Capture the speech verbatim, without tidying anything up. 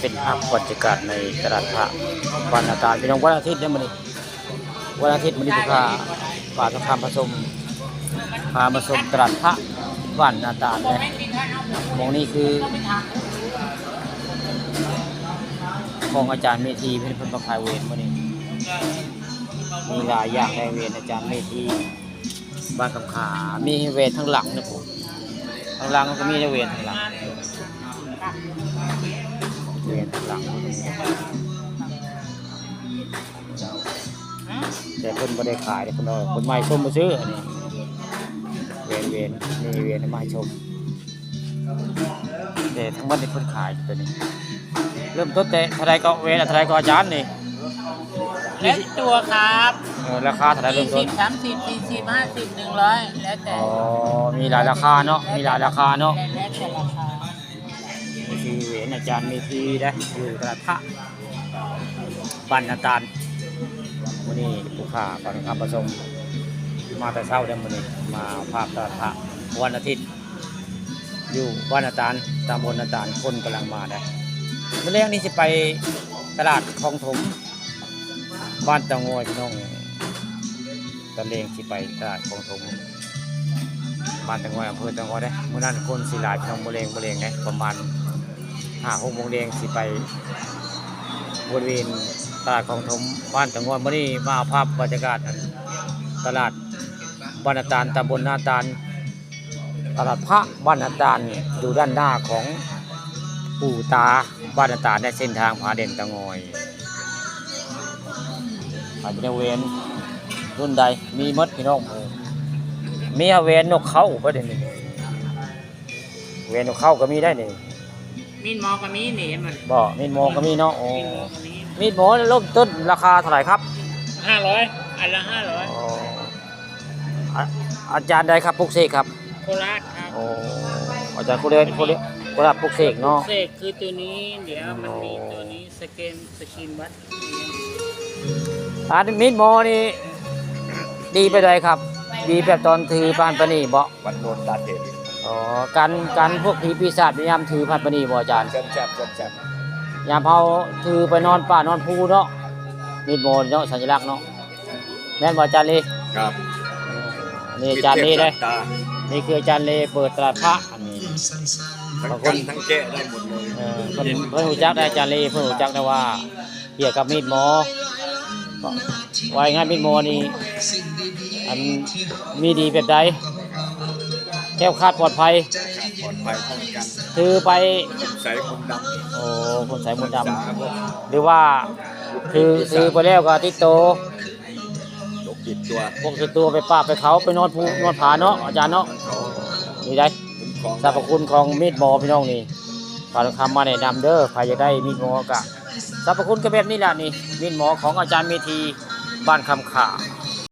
เป็นภาพบรรยากาศในตลาดพระบ้านนาตาล พี่น้อง วันอาทิตย์เนี่ยมื้อนี้ วันอาทิตย์มื้อนี้ ผู้ค้า ปลาทองคำผสม พามาชมตลาดพระบ้านนาตาลนะ หม่องนี้คือ ของอาจารย์เมธี เพิ่น เพิ่นมาขายเวรมื้อนี้ มีหลายอย่างในเวรอาจารย์เมธี บ้านคำขา มีเวรทางหลังนะผม ทางหลังก็มีเวรทางหลัง เวรทางหลัง แต่เพิ่นบ่ได้ขายเด้อ เพิ่นเอา เพิ่นมาให้ชมซื่อๆ อันนี้ เวร เวร มีเวรมาให้ชม แต่ทั้งหมดนี่เพิ่นขายตัวนี้ เริ่มต้นแต่เท่าใดก็ เวรเท่าใดก็ อาจารย์นี่ แล้วแต่ตัวครับ เออ ราคาเท่าใดเริ่มต้น ยี่สิบ สามสิบ สี่สิบ ห้าสิบ หนึ่งร้อย แล้วแต่ อ๋อ มีหลายราคาเนาะ มีหลายราคาเนาะ แล้วแต่ราคา นี่คือเวรอาจารย์เมธีนะ อยู่ตลาดพระบ้านนาตาล มื้อนี้ผู้ค้าปลาทองคำผสม มาแต่เช้าเด้อมื้อนี้ มาภาพตลาดพระวันอาทิตย์ อยู่บ้านนาตาล ตำบลนาตาล คนกำลังมานะ มื้อแรกนี่สิไปตลาดคลองถม บ้านเตางอย พี่น้อง ตอนแลงสิไปตลาดคลองถม บ้านเตางอย อำเภอเตางอยเด้อ มื้อนั้นคนสิหลาย พี่น้อง มื้อแลง มื้อแลงเด้อ ประมาณ ห้าหกโมงแลงสิไปบริเวณตลาดคลองถม บ้านเตางอย มื้อนี้มาเอาภาพบรรยากาศตลาดบ้านนาตาล ตำบลนาตาล ตลาดพระบ้านนาตาล อยู่ด้านหน้าของปู่ตาบ้านนาตาล และเส้นทางผาแดงเตางอย อาจจะเวร รุ่นใด มีหมด พี่น้อง มีเวรนกเขาบ่ได้นี่ เวรนกเขาก็มีได้นี่ มีดหมอก็มีนี่ เห็นบ่ มีดหมอก็มีเนาะ โอ้ มีดหมอก็มี มีดหมอเริ่มต้นราคาเท่าไหร่ครับ ห้าร้อย อันละห้าร้อย อ๋อ อา- อาจารย์ใดครับ ปลุกเสกครับ โคราชครับ โอ้ อาจารย์โคราช โคราช โคราชปลุกเสกเนาะ ปลุกเสกคือตัวนี้ เดี๋ยวมันมีตัวนี้ สแกน สกินวัด อันมีดหมอนี่ ดีไปใดครับ ดีแบบตอนถือผ่านไปนี่บ่ วัดโนนตาเถน อ๋อ กัน กันพวกผีปีศาจพยายามถือผ่านไปนี่บ่ อาจารย์ เชิญแซบ เชิญแซบ ยามเฮาถือไปนอนป่านอนภูเนาะ มีดหมอเนาะ สัญลักษณ์เนาะ แม่นบ่ อาจารย์เล ครับ นี่อาจารย์เลเด้ นี่คืออาจารย์เลเปิดตลาดพระ อันนี้ ทั้งกันทั้งแก้ได้หมดเลย เออ เพิ่น เพิ่นรู้จักได้ อาจารย์เล เพิ่นรู้จักได้ว่า เกี่ยวกับมีดหมอ ว่าง่ายๆ มีดหมอนี่ อัน มีดีแบบใด แคล้วคลาดปลอดภัย ปลอดภัยป้องกัน ถือไป คุณไสยมนต์ดำ โอ้ คุณไสยมนต์ดำ รักษาพวก หรือว่า ถือ ถือไปแล้วก็ติดตัว พกติดตัว พกติดตัวไปป่าไปเขา ไปนอนภูนอนผาเนาะ อาจารย์เนาะ นี่ได้ คุ้มครอง สรรพคุณของมีดหมอ พี่น้องนี่ พระทองคำมาแนะนำเด้อ ใครอยากได้มีดหมอกะ สรรพคุณก็แบบนี้แหละนี่ มีดหมอของอาจารย์เมธี บ้านคำขา